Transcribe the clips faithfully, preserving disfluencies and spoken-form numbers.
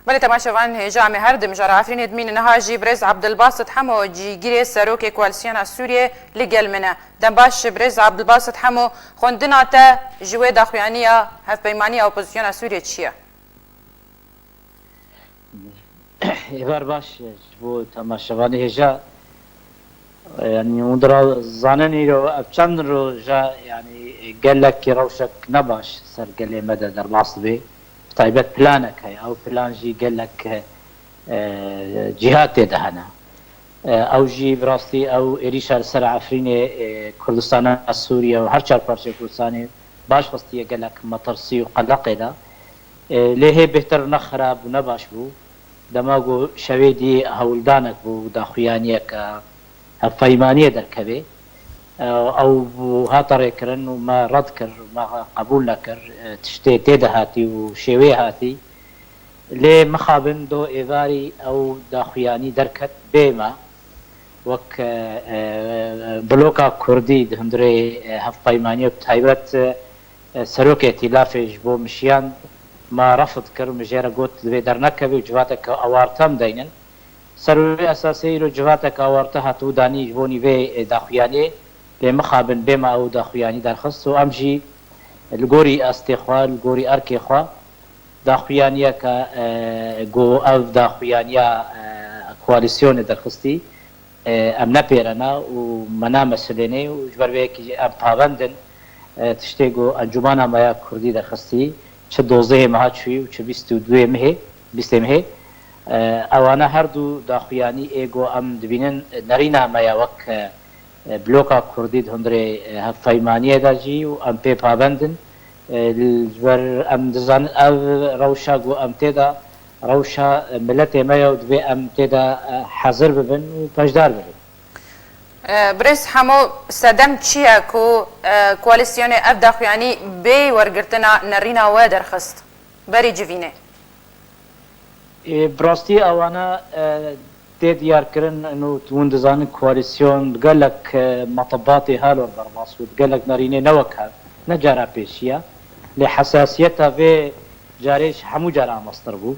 Belê temaşevan hêja em ê her di mijara Efrînê dimînin. Niha jî birêz Abdulbasit Hemo, cîgirê serokê Koalîsyona Sûriyê li gel min e. Dem baş birêz Abdulbasit Hemo, xwendina te ji wê daxuyaniya Hevpeymaniya Opozisyona Sûriyê çi ye? Êvar baş ji bo temaşevanê hêja. Yanî hûn dira zanin îro ev çend roja, yanî gelek rewşek nebaş ser gelê me de derbas dibe. Bi taybet planek heye. Ew plan jî gelek, e, cîhat tê de hene. E, ew jî bi rastî ew êrîşa li ser Efrînê, e, Kurdistana Sûriye û her çar parçeyê Kurdistanê baş xistiye gelek metirsî û qeleqê de. E, lê hê bêhtir ne xirab û ne baş bû. Dema ku şevê dî hewldanek bû, daxuyaniyeke hevpeymaniyê derkevê. E, ew bû, hate rêkirin û me red kir, me qebûl nekir. E, tiştê tê de hatî û şêwê hatî. Lê mixabin do êvarî ew daxuyanî derket bê me. Wek, e, e, bloka Kurdî di hundirê, e, hevpeymaniyê bi taybet, e, serokê tîlafê ji bo min şiyand, me refd kir, min jê re got, divê dernekevê û civateke awarte em deynin. Ser wê esasê îro civateke awarte hatibû danî ji bo nîvê, e, daxuyaniyê, lê mixabin bê me ew daxuyanî derxist û em jî li gorî astê xwe, li gorî erkê xwe daxuyaniyeke, e, ku ev daxuyaniya, e, koalîsyonê derxistî, e, em nepêrene û me namesilênê û ji ber vê yekê jî em pabend in, e, tiştê ku Encûmana me ya Kurdî derxistî, çi dozdehê meha çûyî û çi bîst û duyê mehê, bîstê mehê, e, ewana her du daxuyanî ê ku em dibînin nerîna me ya wek, e, e, bloka Kurdî di hundirê, e, hevpeymaniyê de jî û em pê pabend in. E, li, ji ber em dizanin ev rewşa ku em tê de, rewşa, e, miletê me ye û divê em tê de, e, hezir bibin û beşdar bibin. E, Birêz Hemo, sedem çi ye ku, e, koalîsyonê ev daxuyanî bê wergirtina nerîna we derxist? Berî civînê. Ê, bi rastî ewana, e, tê diyarkirin, û hûn dizanin koalîsyon gelek, e, matebatê halo derbas bû, gelek nerînê ne wek hev, ne cara pêşiya. Lê hesasiyeta vê carê ji hemû cara mestir bû.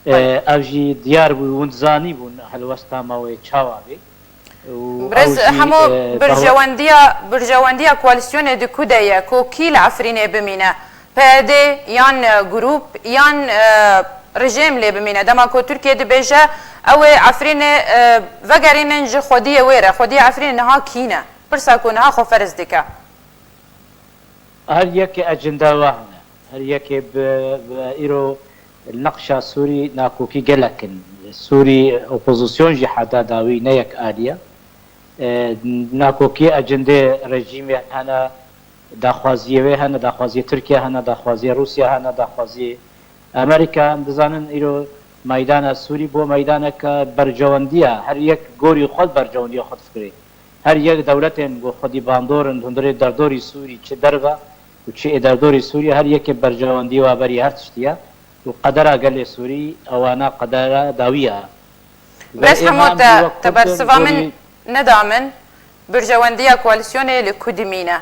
E, ev jî diyar bû, hûn dizanî bûn helwesta me wê çawa bê. Û Birêz ew jî, Hemo, e, birjewendiya, birjewendiya koalîsyonê di ku de ye? Ku kî li Efrînê bimîne? P Y D yan, e, grûp yan, e, rejîm lê bimîne? Dema ku Tirkiye dibêje, ew ê Efrînê, e, vegerînin ji xwediyê wê re. Xwediyê Efrînê niha kî ne? Pirsa ku niha xwe ferz dike. Her yekê ecinde we hene. Her yekê bi, bi îro li neqşa Sûrî nakokî gelek in. Sûrî opozîsyon jî heta dawî ne yek alî ye. E, nakokî ecindê rejîmê hene, daxwaziyê wê hene, daxwaziyê Tirkiye hene, daxwaziyê Rûsya hene, daxwaziyê Amerîka. Em dizanin îro meydana Sûrî bû meydaneke berjewendiya. Her yek gorî xwe berjewendiya xwe difikirê. Her yek dewletên ku xwedî bandor in hundirê derdorî Sûrî, çi derve û çi ê derdorî Sûrî, her yekê berjewendî wa berî her tiştî ye û qedera gelê Sûrî ewana qedera dawî ye. Ber Bes hemo êman te, wek te Kurd bersiva gorî min neda min, birjewendiya koalîsyonê li ku dimîne?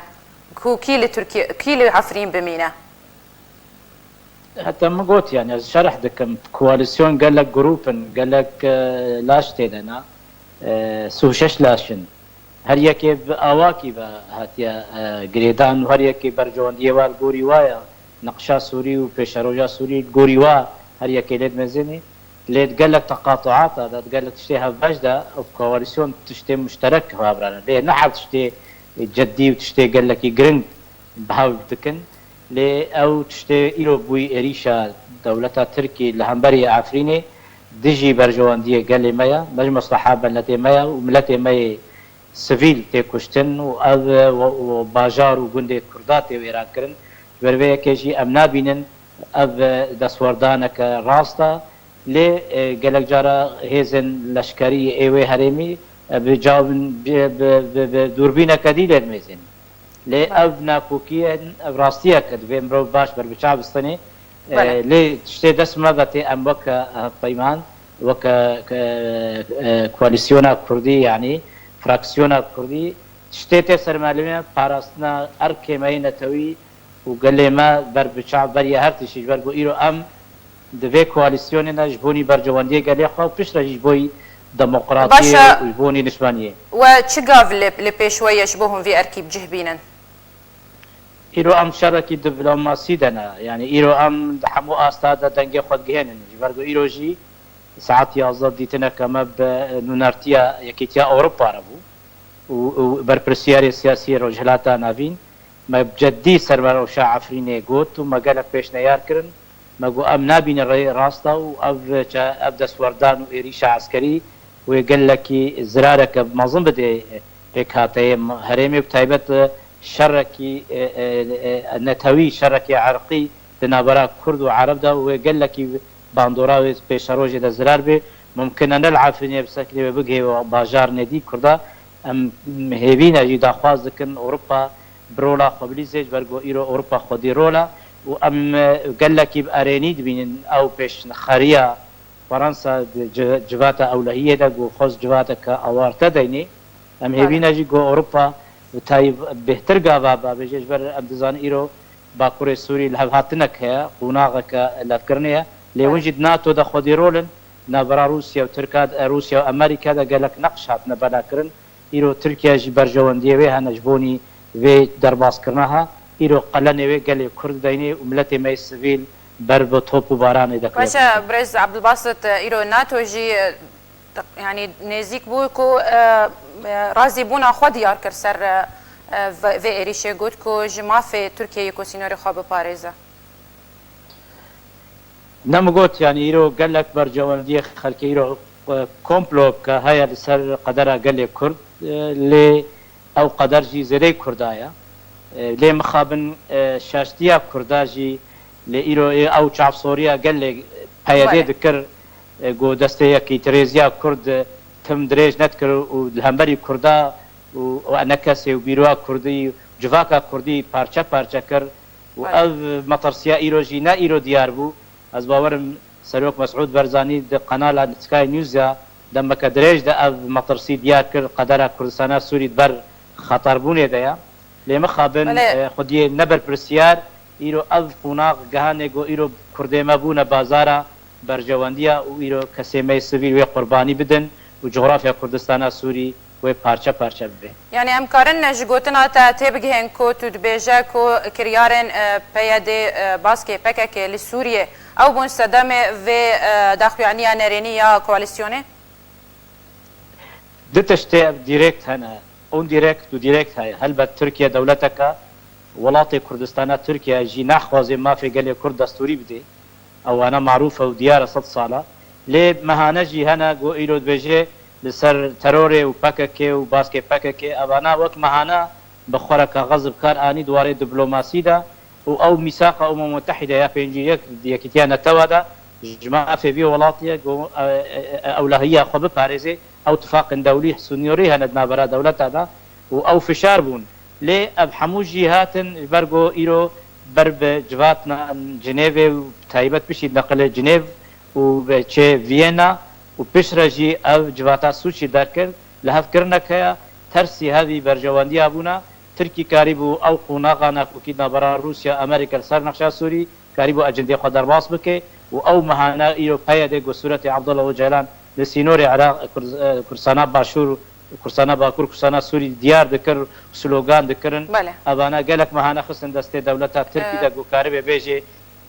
Ku kî li Tirkiye, kî li Efrîn bimîne? Heta min got, yani ez şerh dikim, koalîsyon gelek grûp in, gelek, e, laş tê de ne, e, sih û şeş laş in. Her yekê bi awakî ve hatiye, e, girêdan û her yekê berjewendiyê wa li gorî wa ye. Niqşa Sûrî û pêşeroja Sûrî li gorî wa her yekê lê dimezênê. Lê di gelek teqatuata de, di gelek tiştê hevbeş de, ev koalîsyon tiştê muşterek hev re ne. Lê ne her tiştê ceddî û tiştê gelekî giring bi hev dikin. Lê ew tiştê îro bûyî êrîşa dewleta Tirkî li hemberî Efrînê dijî berjewendiyê gelê me ye, me ji mesleha beletê me ye û miletê me yê sivîl tê kuştin û ev, û, û bajar û gundê Kurda tê wêrankirin. Ji ber vê yekê jî em nabînin ev destwerdaneke rast e. Lê, e, gelek cara hêzên leşkerî ê wê herêmî, e, bi cawin, bi, bi, bi, bi dûrbîneke dî lê dimêzin. Lê ev nakokiyên, ev rastiyek e, divê mirov baş berbiçav bistîne. E, Belê. Lê tiştê dest me ve tê em weke, e, peyman, weke, e, e, koalîsyona Kurdî, yanî fraksiyona Kurdî, tiştê tê ser me lê me parastina erkê me yê netewî û gelê me berbiçav beriya her tiştî, ji ber ku îro em Di vê koalîsyonê de ji bonî berjewendiyê gelê xwe û piştre jî ji bo demokratiyê Baş e. Û ji bonî niştimaniyê. We çi gav li, li pêş we ye ji bo hûn vî erkî bi cih bînin? Îro em şerekî diplomasî de ne. Yanî îro em di hemû asta de dengê xwe digihênin. Ji ber ku îro jî saet yazdeh dîtineke me bi nûnertiya Yekîtiya Ewropa re bû û, û berpirsiyarê siyasî Rojhilata Navîn me bi ceddî ser me rewşa Efrînê got û me gelek pêşneyar kirin. Me got em nabînin rê rast e û ev çe-, ev destwerdan û êrîşa eskerî wê gelekî zirareke mezin bidê pêkhateyê herêmê, bi taybet şerekî, e, e, e, netewî, şerekî erqî di navbera Kurd û Ereb de û wê gelekî bandora wê pêşerojê de zirar bê. Mumkin e ne li Efrînê bisekine wê bigihê bajarê dî Kurda. Em hêvî ne jî daxwaz dikin Ewropa bi rola xwe bilîze, ji ber ku îro Ewropa xwedî rol e û em, e, gelekî bi erênî dibînin ew pêşnexeriya Fransa di ci-, civata ewlehiyê de ku xwest civateke awarte deynê. Em hêvî ne jî ku Ewropa bi tay-, bêhtir gava ba bêje, ji ber em dizanin îro Bakurê Sûrî lihevhatinek heye, qonaxeke levkirinê ye. Lê hûn jî di NATO de xwedî rol in, navbera Rûsya û Tirka, Rûsya û Amerîka de gelek neqş hatine belakirin. Îro Tirkiye jî berjewendiyê wê hene ji bonî vê derbaskirina ha. Îro qelenê wê gelê Kurd deynê û miletê me yê sivîl ber bi top û baranê de Baş e, girêdayî. Birêz Abdulbasit, îro NATO jî, e, yanî nêzîk bû ku, e, e, razîbûna xwe diyar kir ser, e, e, ve-, vê êrîşê, got ku ji mafê Tirkiyeyê ku sînorê xwe biparêze. Ne min got, yanî îro gelek berjewendiyê xelkê îro, e, komplo ke heye li ser qedera gelê Kurd, e, lê ew qeder jî zêdeyî Kurda ye. E, lê mixabin, e, şaştiya Kurda jî lê îro ê ew çavsoriya gelê P Y D Belê. dikir, e, ku destê yekîtirêziya Kurd, e, tim dirêj nedikir û li hemberî Kurda û, û enekesê û bîroya Kurdî, civaka Kurdî parçe parçe kir. Û Belê. ev metirsiya îro jî ne îro diyar bû. Ez bawerim Serok Mesûd Barzanî di qenala Sky News ya demeke dirêj de ev metirsî diyar kir, qedera Kurdistana Sûrî di ber xeterbûnê de ye. Lê mixabin, Belê. e, xwediyê ne berpirsiyar, îro ev qonax gehane ku îro Kurdê me bûne bazara berjewendiya û îro kesê me yê sivîl wê qurbanî bidin û cografya Kurdistana Sûrî wê parçe parçe bibe. Yanî em karin ji gotina te têbigihên ku tu dibêje ku kiryarên, e, P Y D, e, baskê P K K li Sûriyê ew bûn sedemê vê, e, daxuyaniya nerênî ya koalîsyonê? Du tiştê ev direkt hene, indirekt û direkt heye. Helbet Tirkiye dewleteke, welatê Kurdistana Tirkiye jî naxwaze mafê gelê Kurd destûrî bidê. Ewana marûf e û diyar e sed sal e. Lê mehane jî hene ku îro dibêje li ser terorê û P K K û baskê P K K, evana wek mehane bi xwe re kaxez bi kar anî di warê diplomasî de û ew mîsaqa Umem Mutehîde ya pêncî yek di Yekîtiya Netewa de ji mafê vî welatî ye ku, e, e, e, ewlehiya xwe biparêzê, ew tifaqên dewlî, sînorî hene di navbera dewleta de û ew fişar bûn. Lê ev hemû jî hatin ji ber ku îro ber bi civatna Cinêvê û taybet piştî neqilê Cinêv û bi çê Viyena û piştre jî ev civata Sûçî derkir, lihevkirinek heye, tersî hevî berjewendiya bûna, Tirkî karîbû ew qonaxa nakokî di navbera Rûsya û Amerîka li ser nexşa Sûrî, karîbû ecindê xwe derbas bike û ew mehane îro P Y D ku sûretê Abdullah Ocalan li sînorê Iraq, Kurd-, e, Kurdistana Başûr, Kurdistana Bakur, Kurdistana Sûrî diyar dikir, slogan dikirin. Belê. Evana gelek mehane xistin destê dewleta Tirkî de E, ku karibe bêje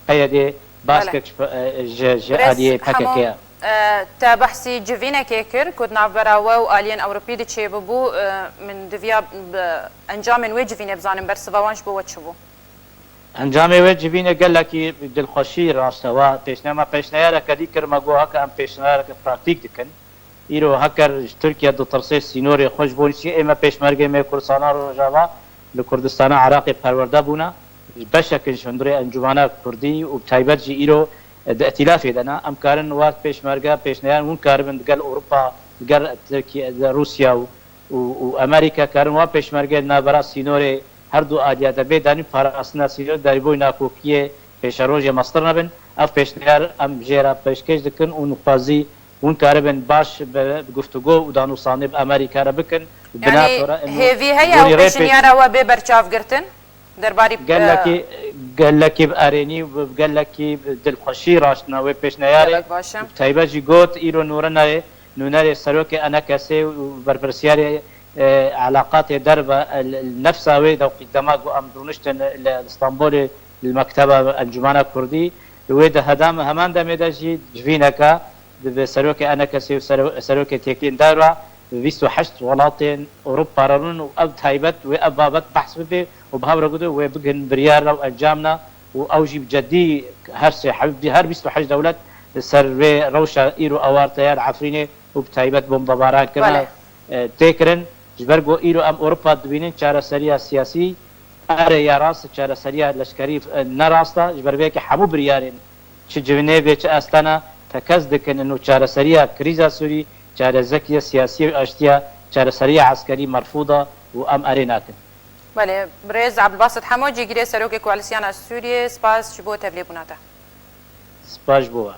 P Y D Belê. baskek ji, e, ji, ji Birêz aliyê P K K Hemo, ya. e, te behsî civînekê kir ku di navbera we û aliyên Ewropî de çêbibû, e, min diviya bi encamên wê civînê bizanim, bersiva wan ji bo we çi bû? Encamê wê civînê gelekî dilxweşî rast e. Wa pêşnema pêşneyareke dî kir, me got heke em pêşneyareke praktîk dikin. Îro heker ji Tirkiye ditirsê sînorê xwe ji bo çi ê me pêşmergê me Kurdistana Rojava li Kurdistana Iraqê perwerde bûne. Ji beşekin ji hundirê encûmana Kurdî û bi taybet jî îro di îtîlafê de ne. Em karin wa pêşmerge pêşneyar hûn karibin digel Ewropa, digel Tirkiye, Rûsya û û, û Amerîka karin wa pêşmerge li navbera sînorê her du aliya de bê danî parastina sînorê darîboyê nakokiyê pêşerojê mestir nebin. Ev pêşniyar em jê re pêşkêş dikin û nixwazî hûn karibin baş bi, bi guftûgo û danûsandê bi Amerîka re bikin û bi Yanî NATO re em hêvî heye ew pêşniyara we bê berçavgirtin? Derbarî gelekî gelekî bi erênî û bi gelekî bi dilxweşî raştina wê pêşneyarê. Gelek baş e. Bi taybet jî got îro nûrenayê nûnerê serokê ENKSê û berpirsiyarê e, elaqatê derve e, li nefsa wê dewqî dema ku em rûniştin li Stenbolê li mekteba Encûmena Kurdî, li wê de hedam heman demê de jî civîneke di bi serokê ENKSê û sero- serokê têkiliyên derve bi bîst û heşt welatên Ewropa re rûn û ev taybet wê ev babet behs bibe û bi hev re gudo wê bigihîn biryar re û encam ne û ew jî bi cedî her sê heb- her bîst û heşt dewlet li ser vê rewşa îro ewar teyar Efrînê û bi taybet bombebaran kirine Belê. e, tê kirin. Ji ber ku îro em Ewropa dibînin çareseriya siyasî, erê ya rast, çareseriya leşkerî e, ne rast e. Ji ber vê yekê hemû biryarên çi Cinêvê çi Astana tekez dikin û çareseriya krîza Sûrî, çarezekiya siyasî û aştiya, çareseriya eskerî merfûd e û em erê nakin. Belê, birêz Abdulbasit Hemo, cîgirê serokê Koalîsyona Sûriyê, spas ji bo tevlêbûna te. Spas ji bo we.